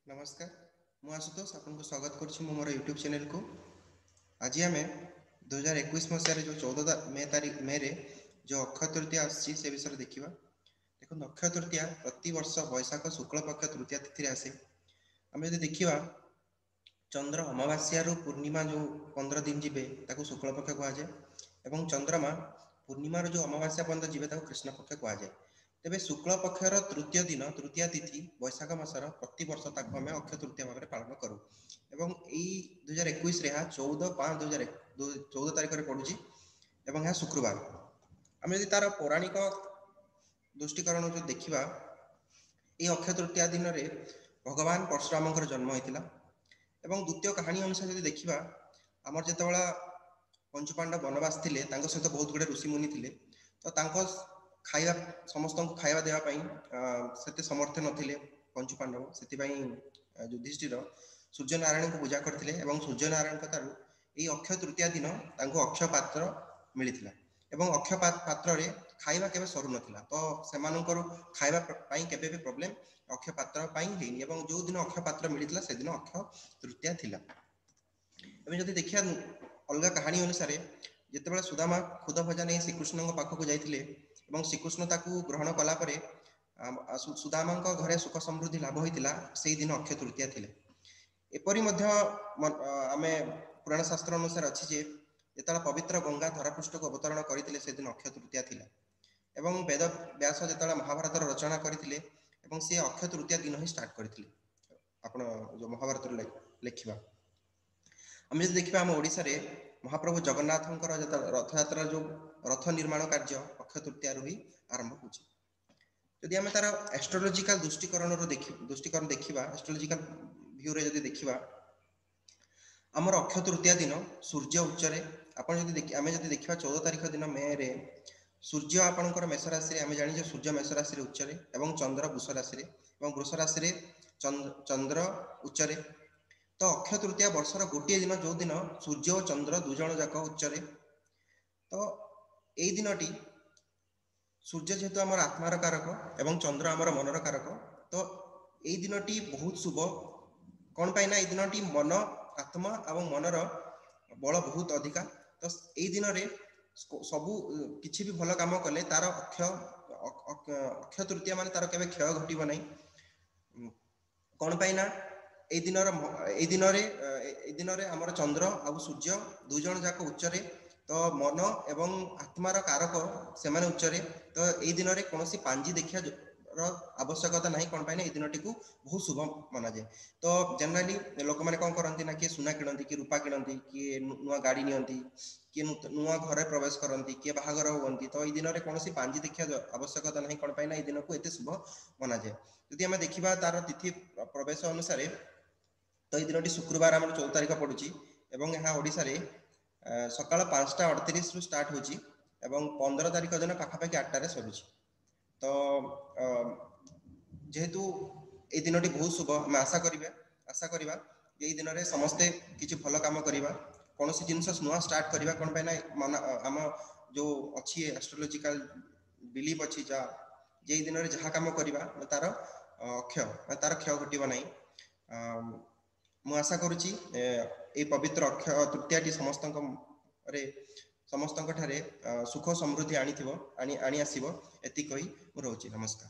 ନମସ୍କାର, ମୁଁ ଆଶୁତୋଷ ଆପଣଙ୍କୁ ସ୍ୱାଗତ କରୁଛି ମୁଁ ମୋର ୟୁଟ୍ୟୁବ୍ ଚ୍ୟାନେଲକୁ। ଆଜି ଆମେ 2021 ମସିହାରେ ଯେଉଁ 14 ମେ ତାରିଖ ମେରେ ଯେଉଁ ଅକ୍ଷୟ ତୃତୀୟା ଆସୁଛି ସେ ବିଷୟରେ ଦେଖିବା। ଦେଖନ୍ତୁ, ଅକ୍ଷୟ ତୃତୀୟା ପ୍ରତିବର୍ଷ ବୈଶାଖ ଶୁକ୍ଳପକ୍ଷ ତୃତୀୟା ତିଥିରେ ଆସେ। ଆମେ ଯଦି ଦେଖିବା, ଚନ୍ଦ୍ର ଅମାବାସ୍ୟାରୁ ପୂର୍ଣ୍ଣିମା ଯେଉଁ 15 ଦିନ ଯିବେ ତାକୁ ଶୁକ୍ଳପକ୍ଷ କୁହାଯାଏ, ଏବଂ ଚନ୍ଦ୍ରମା ପୂର୍ଣ୍ଣିମାର ଯେଉଁ ଅମାବାସ୍ୟା ପର୍ଯ୍ୟନ୍ତ ଯିବେ ତାକୁ କୃଷ୍ଣପକ୍ଷ କୁହାଯାଏ। ତେବେ ଶୁକ୍ଳ ପକ୍ଷର ତୃତୀୟ ଦିନ, ତୃତୀୟା ତିଥି ବୈଶାଖ ମାସର, ପ୍ରତିବର୍ଷ ତାକୁ ଆମେ ଅକ୍ଷୟ ତୃତୀୟା ଭାବରେ ପାଳନ କରୁ। ଏବଂ ଏଇ 2021ରେ ଏହା 14/5/2014 ତାରିଖରେ ପଡୁଛି ଏବଂ ଏହା ଶୁକ୍ରବାର। ଆମେ ଯଦି ତାର ପୌରାଣିକ ଦୃଷ୍ଟିକୋଣ ଯଦି ଦେଖିବା, ଏଇ ଅକ୍ଷୟ ତୃତୀୟା ଦିନରେ ଭଗବାନ ପରଶୁରାମଙ୍କର ଜନ୍ମ ହୋଇଥିଲା। ଏବଂ ଦ୍ୱିତୀୟ କାହାଣୀ ଅନୁସାରେ ଯଦି ଦେଖିବା, ଆମର ଯେତେବେଳେ ପଞ୍ଚୁପାଣ୍ଡବ ବନବାସ ଥିଲେ, ତାଙ୍କ ସହିତ ବହୁତ ଗୁଡ଼ିଏ ଋଷିମୁନି ଥିଲେ। ତ ତାଙ୍କ ଖାଇବା, ସମସ୍ତଙ୍କୁ ଖାଇବା ଦେବା ପାଇଁ ସେତେ ସମର୍ଥ ନଥିଲେ ପଞ୍ଚୁପାଣ୍ଡବ। ସେଥିପାଇଁ ଯୁଧିଷ୍ଠିର ସୂର୍ଯ୍ୟନାରାୟଣଙ୍କୁ ପୂଜା କରିଥିଲେ ଏବଂ ସୂର୍ଯ୍ୟନାରାୟଣଙ୍କ ଠାରୁ ଏଇ ଅକ୍ଷୟ ତୃତୀୟା ଦିନ ତାଙ୍କୁ ଅକ୍ଷୟ ପାତ୍ର ମିଳିଥିଲା ଏବଂ ଅକ୍ଷୟ ପାତ୍ରରେ ଖାଇବା କେବେ ସରୁନଥିଲା। ତ ସେମାନଙ୍କର ଖାଇବା ପାଇଁ କେବେ ବି ପ୍ରୋବ୍ଲେମ ଅକ୍ଷୟ ପାତ୍ର ପାଇଁ ହେଇନି, ଏବଂ ଯୋଉ ଦିନ ଅକ୍ଷୟ ପାତ୍ର ମିଳିଥିଲା ସେଦିନ ଅକ୍ଷୟ ତୃତୀୟା ଥିଲା। ଏବେ ଯଦି ଦେଖିବା ଅଲଗା କାହାଣୀ ଅନୁସାରେ, ଯେତେବେଳେ ସୁଦାମା ଖୁଦ ଭଜା ନେଇ ଶ୍ରୀକୃଷ୍ଣଙ୍କ ପାଖକୁ ଯାଇଥିଲେ ଏବଂ ଶ୍ରୀକୃଷ୍ଣ ତାକୁ ଗ୍ରହଣ କଲା ପରେ ସୁଦାମାଙ୍କ ଘରେ ସୁଖ ସମୃଦ୍ଧି ଲାଭ ହୋଇଥିଲା, ସେଇଦିନ ଅକ୍ଷୟ ତୃତୀୟା ଥିଲା। ଏପରି ମଧ୍ୟ ଆମେ ପୁରାଣ ଶାସ୍ତ୍ର ଅନୁସାରେ ଅଛି ଯେ ଯେତେବେଳେ ପବିତ୍ର ଗଙ୍ଗା ଧରାପୃଷ୍ଠକୁ ଅବତରଣ କରିଥିଲେ ସେଦିନ ଅକ୍ଷୟ ତୃତୀୟା ଥିଲା, ଏବଂ ବେଦ ବ୍ୟାସ ଯେତେବେଳେ ମହାଭାରତର ରଚନା କରିଥିଲେ ଏବଂ ସେ ଅକ୍ଷୟ ତୃତୀୟା ଦିନ ହିଁ ଷ୍ଟାର୍ଟ କରିଥିଲେ ଆପଣ ଯୋଉ ମହାଭାରତର ଲେଖିବା। ଆମେ ଯଦି ଦେଖିବା, ଆମ ଓଡ଼ିଶାରେ ମହାପ୍ରଭୁ ଜଗନ୍ନାଥଙ୍କର ଯେତେବେଳେ ରଥଯାତ୍ରା, ଯୋଉ ରଥ ନିର୍ମାଣ କାର୍ଯ୍ୟ ଅକ୍ଷୟ ତୃତୀୟାରୁ ହିଁ ଆରମ୍ଭ ହେଉଛି। ଯଦି ଆମେ ତାର ଆଷ୍ଟ୍ରୋଲୋଜିକାଲ ଦୃଷ୍ଟିକୋଣରୁ ଦେଖି ଦୃଷ୍ଟିକୋଣ ଦେଖିବା, ଆଷ୍ଟ୍ରୋଲୋଜିକାଲ ଭ୍ୟୁରେ ଯଦି ଦେଖିବା, ଆମର ଅକ୍ଷୟ ତୃତୀୟା ଦିନ ସୂର୍ଯ୍ୟ ଉଚ୍ଚରେ। ଆପଣ ଯଦି ଦେଖି ଆମେ ଯଦି ଦେଖିବା, 14 ତାରିଖ ଦିନ ମେରେ ସୂର୍ଯ୍ୟ ଆପଣଙ୍କର ମେଷ ରାଶିରେ। ଆମେ ଜାଣିଛେ ସୂର୍ଯ୍ୟ ମେଷ ରାଶିରେ ଉଚ୍ଚରେ ଏବଂ ଚନ୍ଦ୍ର ବୃଷ ରାଶିରେ, ଏବଂ ବୃଷ ରାଶିରେ ଚନ୍ଦ୍ର ଉଚ୍ଚରେ। ତ ଅକ୍ଷୟ ତୃତୀୟା ବର୍ଷର ଗୋଟିଏ ଦିନ ଯୋଉ ଦିନ ସୂର୍ଯ୍ୟ ଓ ଚନ୍ଦ୍ର ଦୁଇ ଜଣ ଯାକ ଉଚ୍ଚରେ। ତ ଏଇ ଦିନଟି ସୂର୍ଯ୍ୟ ଯେହେତୁ ଆମର ଆତ୍ମାର କାରକ ଏବଂ ଚନ୍ଦ୍ର ଆମର ମନର କାରକ, ତ ଏଇ ଦିନଟି ବହୁତ ଶୁଭ। କଣ ପାଇଁ ନା ଏଇ ଦିନଟି ମନ, ଆତ୍ମା ଏବଂ ମନର ବଳ ବହୁତ ଅଧିକା। ତ ଏଇ ଦିନରେ ସବୁ କିଛି ବି ଭଲ କାମ କଲେ ତାର ଅକ୍ଷୟ ଅକ୍ଷୟ ତୃତୀୟା ମାନେ ତାର କେବେ କ୍ଷୟ ଘଟିବ ନାହିଁ। କଣ ପାଇଁ ନା ଏଇ ଦିନରେ ଆମର ଚନ୍ଦ୍ର ଆଉ ସୂର୍ଯ୍ୟ ଦୁଇ ଜଣ ଯାକ ଉଚ୍ଚରେ। ତ ମନ ଏବଂ ଆତ୍ମାର କାରକ ସେମାନେ ଉଚ୍ଚରେ। ତ ଏଇ ଦିନରେ କୌଣସି ପାଞ୍ଜି ଦେଖିବା ର ଆବଶ୍ୟକତା ନାହିଁ। କଣ ପାଇଁ ନା ଏଇ ଦିନଟିକୁ ବହୁତ ଶୁଭ ମନାଯାଏ। ତ ଜେନେରାଲି ଲୋକମାନେ କଣ କରନ୍ତି ନା କିଏ ସୁନା କିଣନ୍ତି, କିଏ ରୂପା କିଣନ୍ତି, କିଏ ନୂଆ ଗାଡି ନିଅନ୍ତି, କିଏ ନୂଆ ଘରେ ପ୍ରବେଶ କରନ୍ତି, କିଏ ବାହାଘର ହୁଅନ୍ତି। ତ ଏଇ ଦିନରେ କୌଣସି ପାଞ୍ଜି ଦେଖିବା ଆବଶ୍ୟକତା ନାହିଁ। କଣ ପାଇଁ ନା ଏଇ ଦିନକୁ ଏତେ ଶୁଭ ମନାଯାଏ। ଯଦି ଆମେ ଦେଖିବା ତାର ତିଥି ପ୍ରବେଶ ଅନୁସାରେ, ତ ଏଇ ଦିନଟି ଶୁକ୍ରବାର ଆମର 14 ତାରିଖ ପଡୁଛି ଏବଂ ଏହା ଓଡ଼ିଶାରେ ସକାଳ 5ଟା 38ରୁ ଷ୍ଟାର୍ଟ ହେଉଛି ଏବଂ 15 ତାରିଖ ଦିନ ପାଖାପାଖି 8ଟାରେ ସରୁଛି। ତ ଯେହେତୁ ଏଇ ଦିନଟି ବହୁତ ଶୁଭ, ଆମେ ଆଶା କରିବା ଯେ ଏଇ ଦିନରେ ସମସ୍ତେ କିଛି ଭଲ କାମ କରିବା, କୌଣସି ଜିନିଷ ନୂଆ ଷ୍ଟାର୍ଟ କରିବା। କଣ ପାଇଁ ନା ମନ ଆମ ଯୋଉ ଅଛି ଆଷ୍ଟ୍ରୋଲୋଜିକାଲ ବିଲିଫ ଅଛି ଯାହା ଯେ ଏଇ ଦିନରେ ଯାହା କାମ କରିବା ତାର ଅକ୍ଷୟ ମାନେ ତାର କ୍ଷୟ ଘଟିବ ନାହିଁ। ମୁଁ ଆଶା କରୁଛି ଏଇ ପବିତ୍ର ଅକ୍ଷୟ ତୃତୀୟାଟି ସମସ୍ତଙ୍କ ଠାରେ ସୁଖ ସମୃଦ୍ଧି ଆଣିଥିବ, ଆଣି ଆଣି ଆସିବ। ଏତିକି କହି ମୁଁ ରହୁଛି। ନମସ୍କାର।